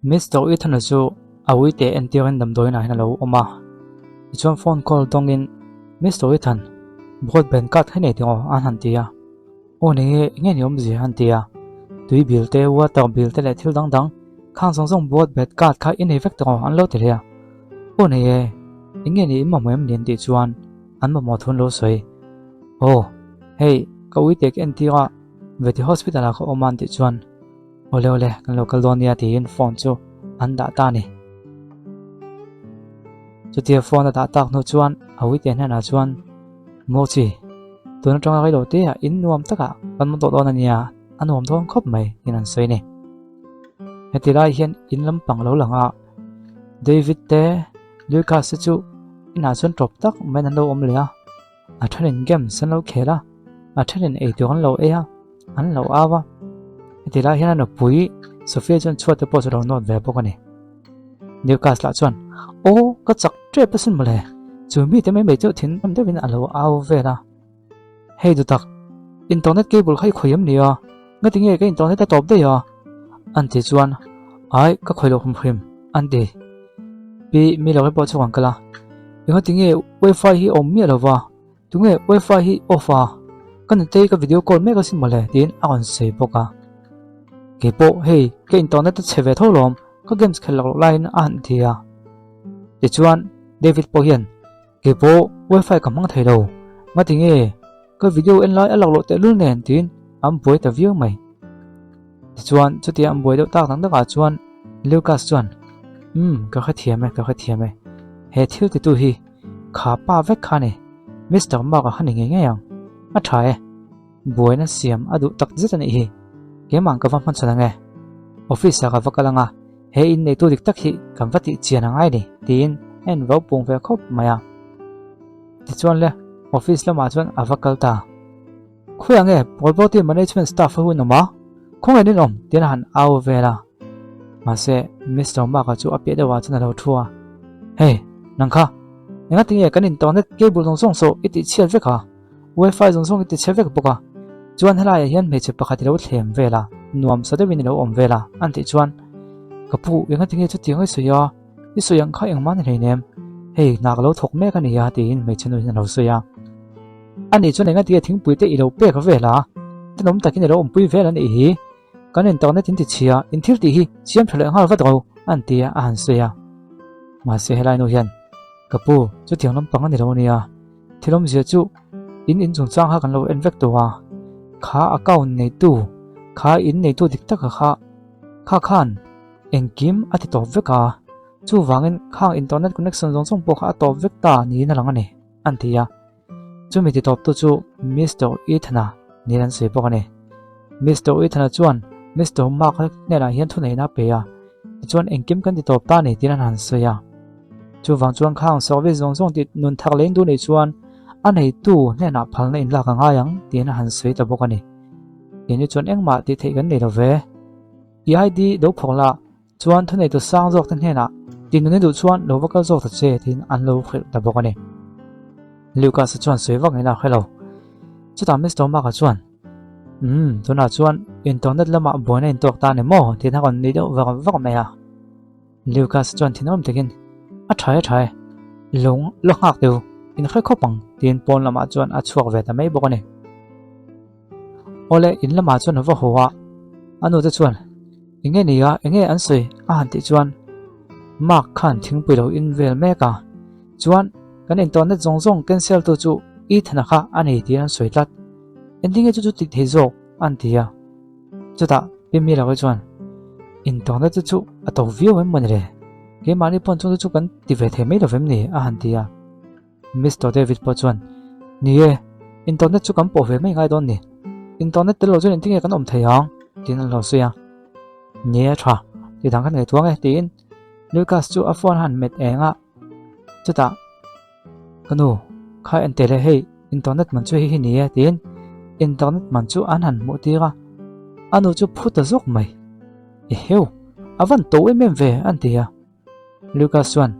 Mister Ethan-a chu a uite entirin damdawiinah hian a lo awm a, tichuan phone call dawngin Mister Ethan, broadband card kha i nei tiraw? an han ti a, Aw nei e, enge ni awmzia? an ti a, tui bill te, water bill te leh thil dang dang khang zawng zawng broadband card kha i nei vek tiraw? an lo ti leh a, Aw nei e, enge ni i mamawh em ni? an tih chuan an mamawh thu an lo sawi, Aw hei ka uite ka entir a, Veti hospital ah ka awm a an tih chuan Awle awle, kan lo kal dawn nia tiin phone chu an dah ta a ni. Chutia phone a dah tak hnu chuan a uite hnenah chuan Mochi, tun atanga reilo te ah in nuam takah kan awm tawh dawn a nia, a nuam dawn khawp mai tiin an sawi a ni. Heti lai hian in lampang lo lang a, David te Lucas te chu inah chuan tawp tak maiin an lo awm leh a. A thenin games an lo khel a, a thenin eitur an lo ei a, an lo au a. Heti lai hian a nupui Sophia chuan chhuat te pawh chu a lo nawt ve bawk a ni. Lucas lah chuan, Aw, ka chak tep asin mawle, chu mite mai mai chauh thin am deuhin a lo au vel a. Hei dutak, internet cable kha i khawi em ni a? Ngati nge ka internet a tawp daih a? An ti chuan, Ai, ka khawi lo hrim hrim, an ti. Pi Miller-i pawh chu an kal a, Engati nge wifi hi a awm miah lo va? Tunge wifi hi off a? Ka nutei ka video call mek asin mawle, tiin a rawn sawi bawk a. Kei pawh hei ka internet a chhe ve tho lawm, ka games khelh lak loh laiin a han ti a. Tichuan David pawh hian, Kei pawh wifi ka hmang thei lo, ngati nge ka video en lai a lak loh tehlul nen tiin an buai ta viau mai. Tichuan chutia an buai deuh tak dang takah chuan Lucas chuan Umm ka hrethiam e ka hrethiam e, he thil titu hi kha pa vek kha a ni, Mister Mark-a kha ni ngei ngei ang, a tha e, buaina siam a duh tak zet a nih hi, keimah ka va hmanchhan ang e, office ah ka va kal ang a, He in neitu dik tak hi kan va tih chian a ngai ni tiin a invo pung ve khawp mai a. Tichuan le, office lamah chuan a va kal ta. Khawiah nge property management staff ho in awm a? Khawngaih in awm? tiin a han au vel a. Mahse, Mister Mark-a chu a piah deuhah chuan a lo thu a. Hey, nang kha, engati nge kan internet cable zawng zawng saw i tih chhiat vek a? Wifi zawng zawng i ti chhe vek bawk a, chuan helaiah hian hmeichhe pakhat i lo thlem vel a, nuam sa deuhin i lo awm vel a, an tih chuan, Ka pu, engati nge chutiang i sawi a, i sawi ang kha engmah ni hleinem, hei hna ka lo thawk mek a nia tiin hmeichhe nu hian a lo sawi a. Ani chuan engati nge thingpui te i lo pek vel a, tenawm takin i lo awmpui vel a nih hi, kan internet in ti chhia, in thil tih hi siam tha leh nghal vat ro, an ti a, a han sawi a. Mahse helai nu hian, Ka pu, chutiang lampang a ni lo a nia. Thil awmzia chu in in chungchang kha kan lo en vek tawh a, kha account neitu, kha in neitu dik taka kha, kha khan engkim a ti tawp vek a, chuvangin khang internet connection zawng zawng pawh kha a tawp vek ta niin a lang a ni, an ti a. Chumi ti tawptu chu Mister Ethan-a niin an sawi bawk a ni. Mister Ethan-a chuan Mister Mark-a hnenah hian thuneihna a pe a, tichuan engkim kan ti tawp ta a ni tiin an han sawi a. Chuvang chuan khang service zawng zawng tih nun thak leh indu nei chuan a neitu hnenah phalna inlak a ngai ang tiin a han sawi ta bawk a ni. Keini chuan engmah tih theih kan nei lo ve. I ID lo phawk la, chuan thuneitu sang zawk te hnenah tih nun i duh chuan lo va kal zawk ta che tiin an lo hrilh ta bawk a ni. Lucas-a chuan sawi vak ngei la hre lo. Chutah Mister Mark-a chuan, Umm, tunah chuan internet lamah buaina intawk ta a ni maw? tiin a rawn nui deuh vak vak mai a. Lucas chuan thinawm takin, A tha e tha e, lung la nghak deuh, in hre khawp ang, tiin pawn lamah chuan a chhuak ve ta mai bawk a ni. Awle, in lamah chuan a va haw a, a nute chuan, Enge ni a, enge an sawi? a han tih chuan, Mark khan thingpui lo in vel mek a, chuan kan internet zawng zawng cancel tu chu Ethan-a kha a ni tiin an sawi tlat. Engtin nge chu chu tih thei zawk? an ti a. Chutah Pi Mirawi chuan, Internet te chu a to viau em mawni le? Keimahni pawn chungte chu kan ti ve thei mai lo vem ni? a han ti a. Mister David pawh chuan, Ni e, internet chu kan pawh ve mai ngai dawn ni. Internet tel lo chuan engtin nge kan awm thei ang? tiin an lo sawi a. Ni e tha, ti dang kan ngaihtuah ang e tiin Lucas chu a phone a han met eng a. Chutah, Ka nu, kha en teh le hei internet man chu hei hi ni e tiin internet man chu an han hmuh tir a, a nu chu phu ta zawk mai. Eheu, a van to em em ve an ti a. Lucas chuan,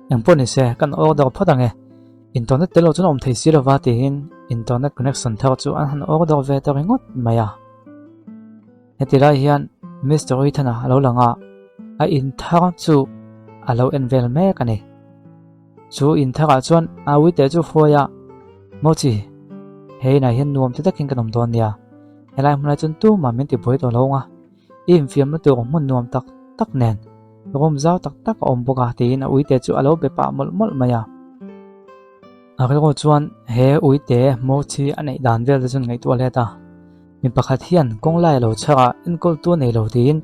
Engpawh ni se, kan order phawt ang e, internet tel lo chuan a awm thei si lova tiin internet connection thar chu an han order ve ta ringawt mai a. Heti lai hian Mister Ethan-a a lo lang a. A in thar chu a lo en vel mek a ni. Chu in tharah chuan a uite chu hruai a, Mochi, he inah hian nuam ti takin kan awm dawn nia. Helai hmunah chuan tumah min tibuai tawh lo ang a, i infiamna tur hmun nuam tak tak nen room zau tak tak a awm bawk a tiin a uite chu a lo be pah mawlh mawlh mai a. A rilru chuan he uite Mochi a neih dan vel te chuan ngaihtuah let a, mi pakhat hian kawng lai a lo chhar a, enkawltu a nei lo tiin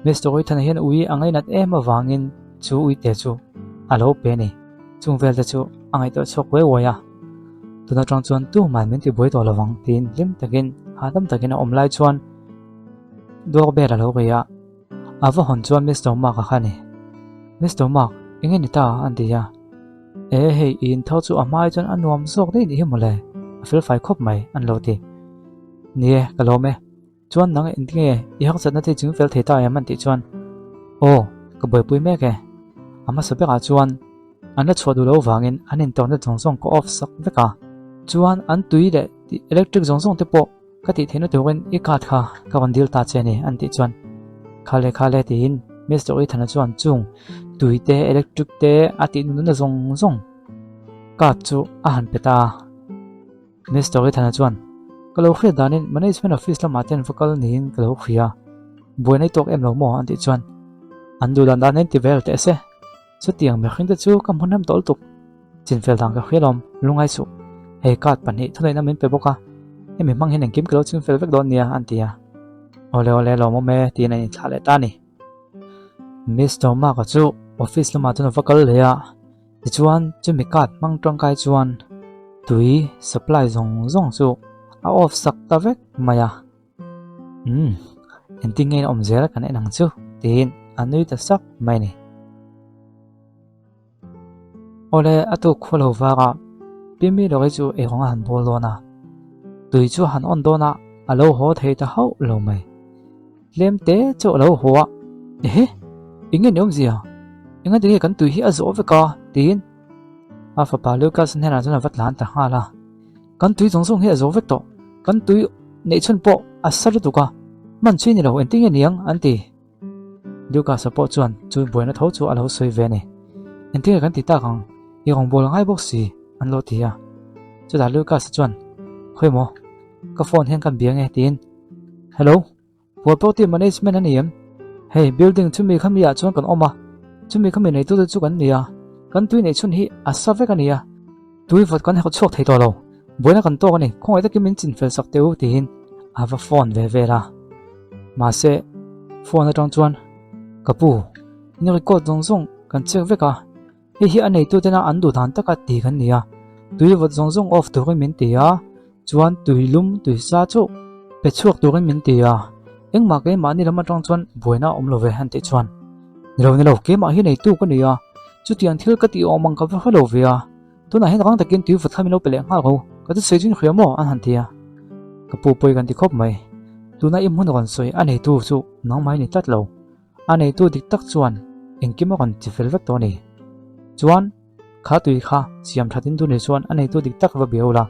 Mister Uithana hian ui a ngainat em avangin chu uite chu a lo pe a ni. Chung vel te chu a ngaihtuah chhuak uai uai a, tun atang chuan tuman min tibuai tawh lovang tiin hlim takin hahdam takin a awm lai chuan doorbell a lo ri a, a va hawn chuan Mister Mark a kha a ni. Mister Mark, enge ni ta? an ti a. E hei i intho chu a hmai chuan a nuam zawk daih nih hi mawle, a felfai khawp mai an lo ti. Ni e, ka lawm e. Chuan nang engtinge i harsatna te ching fel thei ta em an tih chuan Aw, ka buaipui mek e. A hmasa berah chuan an la chhuah duh loh vangin an internet zawng zawng ka off sak vek a. Chuan an tui leh electric zawng zawng te pawh ka tih theihna turin i card kha ka rawn dil ta che a ni an tih chuan Khale khale tiin Mister Uithana chuan chung tui te electric te a tih nunna zawng zawng card chu a han pe ta a. Mister Ithana chuan, Ka lo hriat danin Management Office lamah te an va kal niin ka lo hria. Buaina i tawk em lo maw? an tih chuan, An duh dan danin ti vel teh se. Chutiang mihring te chu ka hmu hnem tawh lutuk. Chinfel dan ka hria lawm, lungai suh. Hei card pahnih thuneihna min pe bawk a, hemi hmang hian engkim ka lo chingfel vek dawn nia, an ti a. Awle awle lawmawm e, tiin an inthlah leh ta a ni. Mister Mark-a chu office lamah chuan a va kal leh a. Tichuan, chumi card hmang tangkai chuan tui supply zawng zawng chu a off sak ta vek mai a. Umm, engtin nge in awm zel kan en ang chu tiin a nui ta sak mai a ni. Awle, a tuk khua lo vak a, Pimi Lawri chu eirawng a han bawl dawn a, tui chu a han on dawn a, a lo haw thei ta hauh lo mai. Tlem te chu a lo haw a, Ehe, eng nge ni awmzia? Enga tinge kan tui hi a zawh vek a? tiin a fapa Lucas hnenah chuan a va tlan ta nghal a. Kan tui zawng zawng hi a zawh vek tawh, kan tui neih chhun pawh a sa lutuk a, hman chui ni lo engtin nge niang? an ti. Lucas-a pawh chuan chu buaina tho chu a lo sawi ve a ni. Engtin nge kan ti tak ang? I rawngbâwl a ngai bawk si, an lo ti a. Chutah Lucas-a chuan, Khawi maw? Ka phone hian kan bia nge? tiin Hello, Property Management a ni em? Hei, building chumi khami ah chuan kan awm a, chumi khami neitute chu kan ni a, kan tui neih chhun hi a sa vek a ni a, tui vawt kan herh chhuak thei tawh lo, buaina kan tawk a ni, khawngaih takin min chinfel sak teh u tiin a va phone ve vel a. Mahse, phone atang chuan, Ka pu, in record zawng zawng kan check vek a, Hei hi a neitu tena an duh dan taka ti kan ni a, tui vawt zawng zawng off turin min ti a, chuan tui lum tui sa chu pe chhuak turin min ti a, engmah keimahni lam atang chuan buaina a awm lo ve han tih chuan, Ni lo ni lo, keimah hi neitu ka ni a, chutiang thil ka tih awm ang ka va hre lo ve a, tunah hian rang takin tui vawt kha min lo pe leh nghal ro, ka chu sawi chu in hria maw? an han ti a, ka pu pawi kan ti khawp mai, tuna i hmun rawn sawi a neitu chu nangmah i ni tlat lo. A neitu dik tak chuan engkim a rawn chi fel vek tawh a ni. Chuan, kha tui kha siam that in tu ni chuan a neitu dik tak va bia ula,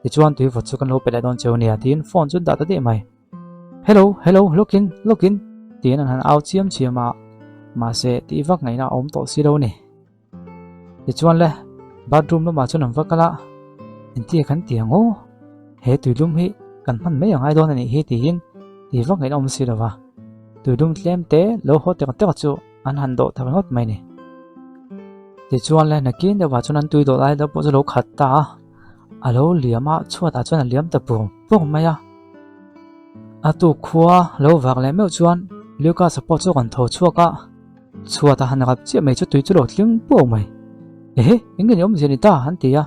tichuan tui vawt chu kan lo pe leh dawn cheu nia tiin phone chu an dah ta daih mai. Hello, hello, lawkin, lawkin tiin an han au chiam chiam a, mahse tih vak ngaihna a awm tawh si lo a ni. Tichuan le, bathroom lamah chuan an va kal a, engtia kan ti ang aw, he tuilum hi kan hman mai a ngai dawn a nih hi tiin ti vak ngaihna awm si lo va, tuilum tlem te lo haw tek tek chu an han dawh ta ringawt mai a ni. Tichuan le, nakin deuhah chuan an tui dawh lai deuh pawh chu a lo khat ta a, a lo liam a, chhuatah chuan a liam ta pur pur mai a. A tuk khua lo vak leh meuh chuan Lucas-a pawh chu a rawn tho chhuak a. Chhuat a han rap chiah mai chu tui chu lo tling puau mai. Ehe, eng nge ni awmzia ni ta? an ti a.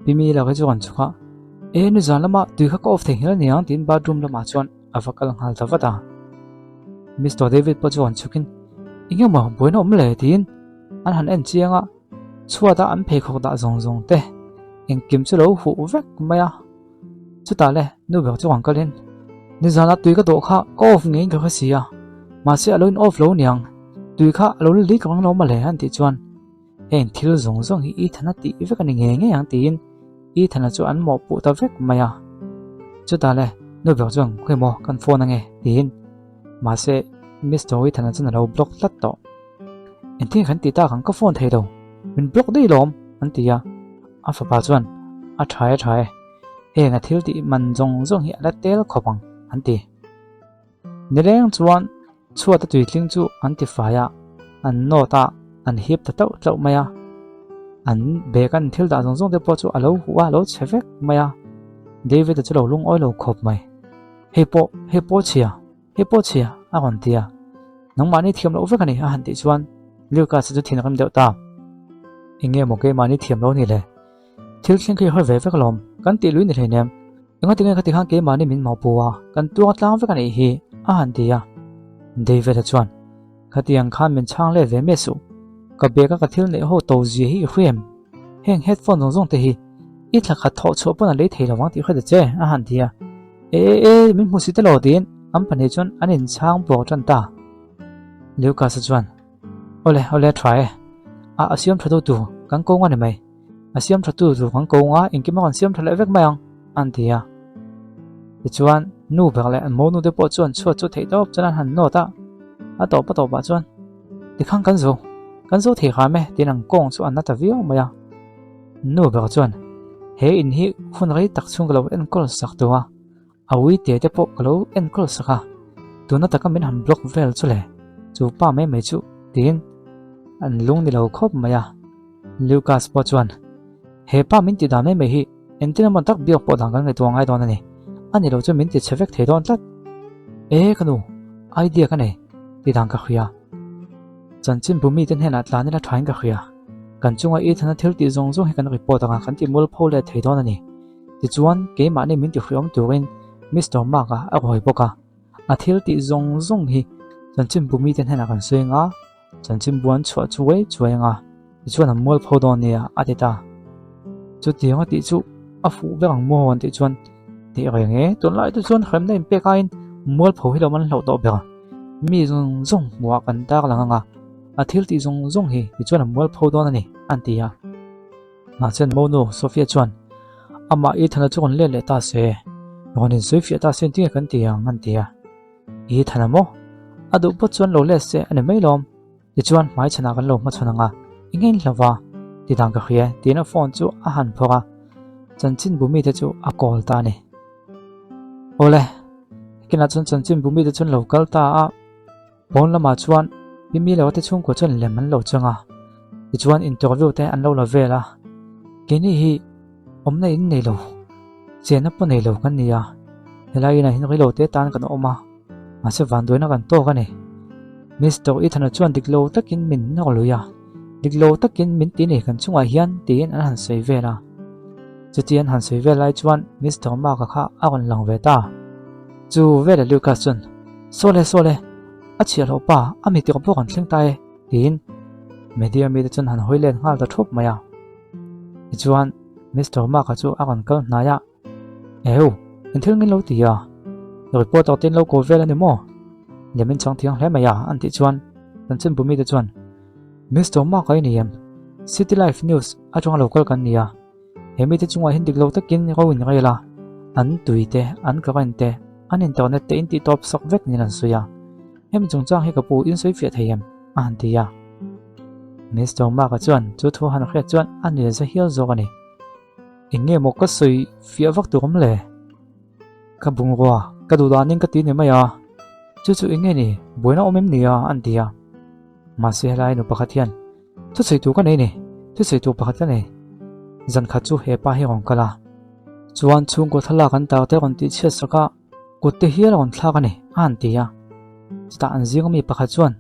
Pi Mi laka chu rawn chhuk a, E, nizan lama tui kha ka off thei nghel aniang tiin bathroom lamah chuan a va kal nghal ta vat a. Mister David pawh chu rawn chhukin, Eng emaw buaina awm le? tiin an han en chiang a, chhuata an pheikhawk dah zawng zawng te engkim chu lo huh vek mai a. Chutah le, nu ber chu rawn kalin, Nizana tui ka dawh kha ka off ngeiin ka hre si a, mahse a lo in off lo niang, tui kha a lo la lik reng lo mawle an tih chuan heng thil zawng zawng hi Ethan-a tih vek a ni ngei ngei ang tiin Ethan-a chu an mawhpuh ta vek mai a. Chutah le, nu ber chuan khawimaw kan phone ange tiin, mahse. Mister Withana chuan a lo block tlat tawh. Engtin kan ti tak ang ka phone thei lo, min block daih lawm an ti a. A fapa chuan a tha e tha e, heng a thil tih man zawng zawng hi a la tel khawp ang an ti. Nileng chuan chhuat a tuitling chu an ti fai a, an nawt a, an hip ta tauh tlauh mai a. An bag an thil dah zawng zawng te pawh chu a lo huh a, a lo chhe vek mai a. David-a chu lo lungawi lo khawp mai. Hei pawh, hei pawh chhia, hei pawh chhia a rawn ti a. Nangmahni thiam loh vek a ni a han tih chuan Lucas-a chu thin a rem deuh ta. Eng nge maw keimahni thiam lo ni le? Thil thleng khi i hawi ve vek alawm, kan tih lui ni hleinem. Engati nge khati khan keimahni min maupu a, kan tuang tlang vek a nih hi, a han ti a. David-a chuan, Khatiang khan min chhang let ve miah suh. Ka bag a ka thil neih ho to zia hi i hria em? Heng headphone zawng zawng te hi i thla khat thawh chhuah pawn a lei thei lo vang tih hre ta che, a han ti a. E e e, min hmu si ta lo tiin an pahnih chuan an inchhang buak tan ta. Lucas-a chuan, Awle, awle a tha e. A, a siam tha tu tur kan ko nga ni mai. A siam tha tu tur kan ko nga, engkim a rawn siam tha leh vek mai ang, an ti a. Tichuan, nu ber leh an monu te pawh chuan chhuat chu theih tawp chuan an han nawt a. A tawp a tawpah chuan, Tikhan kan zo, kan zo thei hram e, tiin an kawng chu an na ta viau mai a. Nu ber chuan, He in hi hun rei tak chhung ka lo enkawl sak duh a. A ui te te pawh ka lo enkawl sak a, tuna taka min han block vel chu le, chu pa mai mai chu tiin an lung ni lo khawp mai a. Lucas pawh chuan, He pa min ti dan mai mai hi engtin emaw tak biak pawh dan kan ngaihtuah ngai dawn a ni, a ni lo chu min ti chhe vek thei dawn tlat. E ka nu, idea ka nei, ti dan ka hria. Chanchinbu mite hnenah tlan ila thain ka hria. Kan chunga Ethan-a thil tih zawng zawng hi kan report anga kan ti mualpho leh thei dawn a ni. Tichuan, keimahni min tihhriawm turin Mister Mark-a a rawi bawk a. A thil tih zawng zawng hi chanchinbu mite hnenah kan sawi anga, chanchinbu an chhuah chuai chuai anga, tichuan an mualpho dawn nia, a ti ta. Chutiang a tih chu a fuh vek ang maw an tih chuan tih reng e, tunlai te chuan hremna inpek aiin mualpho hi lo man hlauh tawh ber a. Mi zawng zawng hmuhah kan tarlang anga, a thil tih zawng zawng hi tichuan an mualpho dawn a ni, an ti a. Mahse an monu Sophia chuan, Amah Ethan-a chu rawn let leh ta se, rawn insawifiah ta se engtin nge kan ti ang? an ti a. Ethan-a maw? A duh pawt chuan lo let se a ni mai lawm. Tichuan hmaichhanah kan lo hmachhawn ang a, i ngei hlo va, ti dan ka hria tiin a phone chu a han phawrh a, chanchinbu mite chu a call ta a ni. Awle, hekinah chuan chanchinbu mite chu an lo kal ta a. Pawn lamah chuan mi mi lo te chhungkua chuan lem an lo chang a, tichuan interview te an lo la vel a, keini hi awmna in nei lo, chenna pawh nei lo kan ni a, helai inah hian rilo te tan kan awm a, mahse vanduaina kan tawk a ni. Mister Ethana chuan dik lo takin min nawr lui a, dik lo takin min ti nei kan chungah hian tiin an han sawi vel a. Chuti an han sawi vel lai chuan Mister Mark-a kha a rawn lang ve ta. Chu veleh Lucas chuan, Sawle, sawle, a chhiahhlawh pa, a mi tirh pawh kan thleng ta e, tiin media mite chuan han hawi let nghal ta thup mai a. Tichuan, Mister Mark-a chu a rawn kal hnai a, Heu, in thil ngin lo ti a, reporter te in lo ko vel a ni maw? Lem in chang thiang hle mai a, an tih chuan chanchinbu mite chuan, Mister Mark-a i ni em? City Life News atanga lo kal kan ni a. He mite chungah hian dik lo takin ro in rel a, an tui te, an current te, an internet te in tih tawp sak vek niin an sawi a. Hemi chungchang hi ka pu in sawi fiah thei em? a han ti a. Mister Mark-a chuan chu thu han hriat chuan a nel za hial zawk a ni. Eng nge maw ka sawi fiah vak tur awm le? Ka bungrua, ka duh danin ka ti ni mai a, chu chu eng nge ni, buaina awm em ni a? an ti a. Mahse helai nu pakhat hian Thusawi tur ka nei ni, thusawi tur pakhat ka nei. Zan khat chu he pa hi a rawn kal a, chuan chhungkaw thlalak an tar te a rawn tih chhiat sak a, kut te hial a rawn thlak a ni, a han ti a. Chutah an zinga mi pakhat chuan,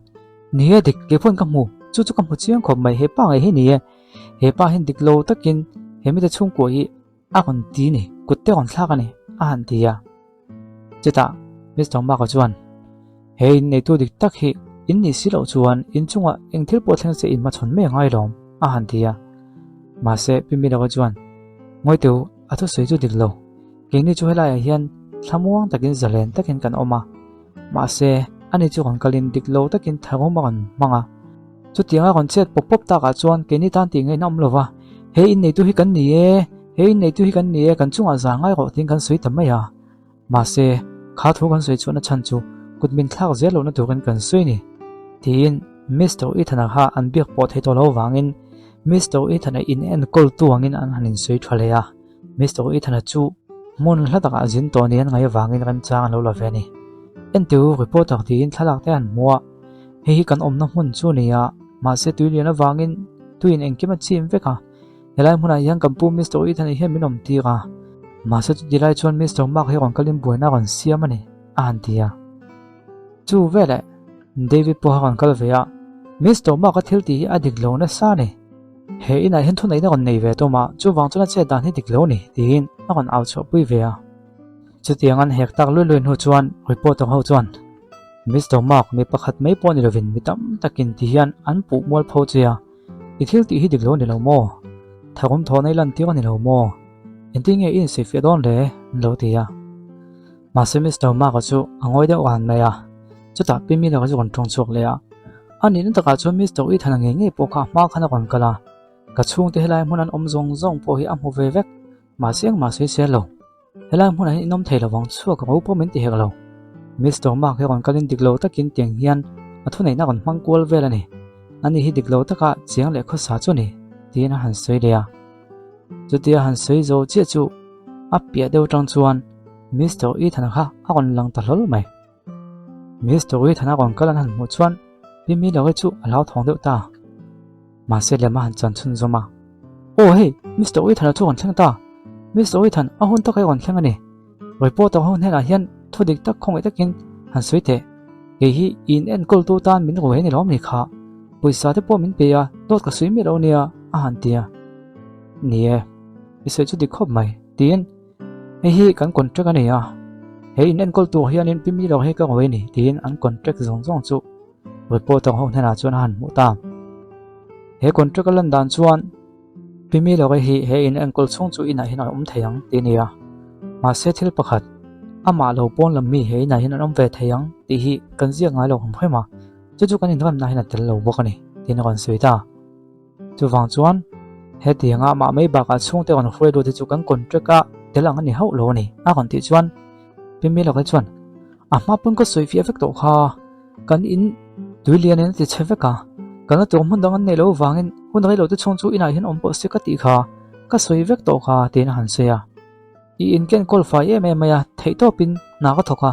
Ni e dik, kei pawhin ka hmu, chu chu ka hmu chiang khawp mai, he pa ngei hi ni e, he pa hian dik lo takin he mite chhungkua hi a rawn ti ni, kut te a rawn thlak a ni, a han ti a. Chutah Mister Mark-a chuan, He in neitu dik tak hi in nih si loh chuan in chungah eng thil pawh thleng che in hmachhawn mai angai lawm, a han ti a. Mahse Pi Milo-a chuan, Ngawi teu, a thusawi chu dik lo. Keini chu helaiah hian thlamuang takin zalen takin kan awm a. Mahse ani chu rawn kalin dik lo takin tharum a rawn hmang a. Chutianga rawn chet pawp pawp takah chuan keini tan tih ngaihna awm lo va, He in neitu hi kan ni e, he in neitu hi kan ni e, kan chungah za ngai rawh tiin kan sawi ta mai a. Mahse, kha thu kan sawi chhuahna chhan chu Kut min thlak zel lohna turin kan sawi ni, tiin Mister Ethan-a kha an biak pawh thei tawh lo vangin Mister Ethan-a in enkawltu angin an han insawi tha leh a. Mister Ethan-a chu hmun hla takah zin tawh niin an ngaih avangin remchang an lo la ve a ni. Ente u, reporter tiin thlalak te an hmu a, hei hi kan awmna hmun chu a ni a, mahse tui lian avangin tuiin engkim a chim vek a, helai hmunah hian kan pu Mister Ethan-a hian min awm tir a, mahse chuti lai chuan Mister Mark hi rawn kalin buaina a rawn siam a ni, a han ti a. Chu veleh David pawh a rawn kal ve a, Mister Mark-a thil tih hi a dik lo nasa a ni. He inah hian thuneihna rawn nei ve tum a, chuvang chuan a chet dan hi dik lo ni, tiin a rawn au chhuah pui ve a. Chutiang an hek tak lui lui hnu chuan reporter ho chuan, Mister Mark, mi pakhat mai pawh ni lovin mi tam takin ti hian an puh mual pho che a, i thil tih hi dik lo ni lo maw? Tharum thawhna i lantir a ni lo maw? Engtin nge i insawifiah dawn le? an lo ti a. Mahse Mister Mark-a chu a ngawi deuh ran mai a, chutah Pi Miller-a chu rawn tawng chhuak leh a. A nihna takah chuan Mister Ethan-a ngei ngei pawh kha a hma khan a rawn kal a, ka chhungte helai hmun an awm zawng zawng pawh hi a hmu ve vek, mahse engmah sawi sel lo. Helai hmunah hian inawm thei lovang chhuak ro pawh min ti hek lo. Mister Mark hi rawn kalin dik lo takin tiang hian a thuneihna a rawn hmang kual vel a ni. Ani hi dik lo taka chiang leh khawsa chu a ni, tiin a han sawi leh a. Chutia han sawi zo chiah chu a piah deuh atang chuan Mister Ethan kha a rawn lang ta hlawl mai. Mister Ethan a rawn kal an han hmuh chuan Pi Miller-i chu a hlauthawng deuh ta. Mahse lem a han chan chhunzawm a. Aw hei, Mister Ethan-a chu a rawn thleng ta. Mister Ethan, a hun taka i rawn thleng a ni. Reporter ho hnenah hian thu dik tak khawngaih takin han sawi teh. Kei hi i in enkawltu tan min ruai a ni lawm ni kha. Pawisa te pawh min pe a, dawt ka sawi miah lo nia, a han ti a. Ni e, i sawi chu dik khawp mai, tiin hei hi kan contract a ni a, he in enkawl tur hianin Pi Miller hi ka ruai a ni, tiin an contract zawng zawng chu reporter ho hnenah chuan a han hmuh ta. He contract a lan dan chuan Pi Miller hi he in enkawl chhung chu inah hian a awm thei ang tih a ni a, mahse thil pakhat, amah lo pawn lam mi he inah hian an awm ve thei ang tih hi kan ziak ngai lo hrim hrim a, chu chu kan inremna hian a tel lo bawk a ni, tiin a rawn sawi ta. Chuvang chuan hetianga amah mai bakah chhungte rawn hruai lut hi chu kan contract a tel ang a ni hauh lo a ni a rawn tih chuan Pi Miller-i chuan a hma pawn ka sawi fiah vek tawh kha, kan in tui lian in a ti chhe vek a, kan la tur hmun dang an neih loh vangin hun rei lo te chhung chu inah hian awm pawh se ka tih kha ka sawi vek tawh kha tiin a han sawi a. I in ken kawl fai em em mai a, theihtawpin hna ka thawk a,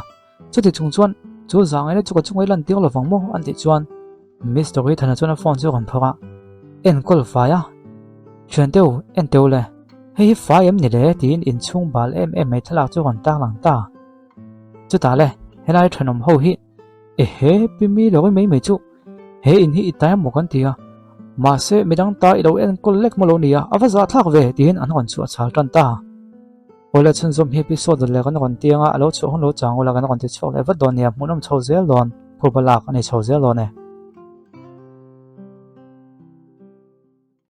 Chuti chung chuan chu zangaina chu ka chunga i lan tir lovang maw an tih chuan Mister Ethan-a chuan a phone chu a rawn phawrh a, Enkawl fai a, thiante u, en teh u le, hei hi fai em ni le tiin inchhung bal em em mai thlalak chu a rawn tar lang ta. Chutah le, helai thenawm ho hi ehe pi mi lo mai mai chu he in hi i tai a maw kan ti a, mahse midang ta i lo enkawl lek maw lo ni a, a va zahthlak ve tiin an rawn chhuah chhal tan ta. Awle chhunzawm hi episode leh kan rawn tiang a, a lo chhuah hun lo chang ula kan rawn ti chhuak leh vat dawn nia, hmuhnawm chho zel dawn, phuba lak a ni chho zel dawn e.